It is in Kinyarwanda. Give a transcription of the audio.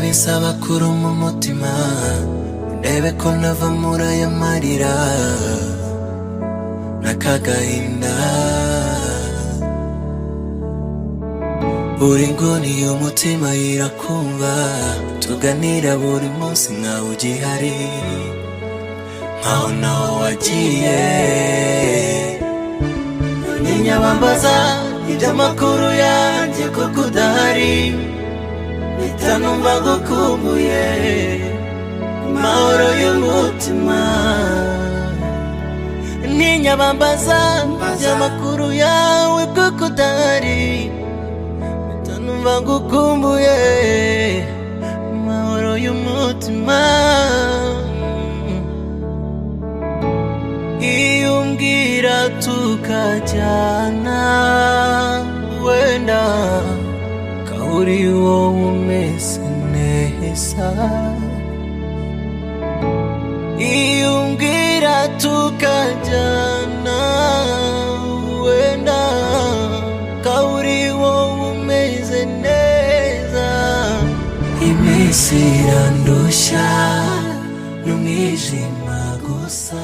Binsaba kuruma umutima, ndebe ko nava muri aya marira n'akagahinda. Buri nguni y'umutima irakumva, tuganira buri munsi nkaho ugihari, nkaho naho wagiye. Ntinyabambaza iby'amakuru yanjye kuko udahari, mpita numva ngukumbuye, amahoro y'umutima. Ntinyabambaza iby'amakuru yawe kuko udahari, mpita numva ngukumbuye, amahoro y'umutima. Iyo umbwira tukajyana, wenda uri wowe umeze neza. Iyo umbwira tukajyana, wenda uri wowe umeze neza. Iminsi irandushya n'umwijima gusa.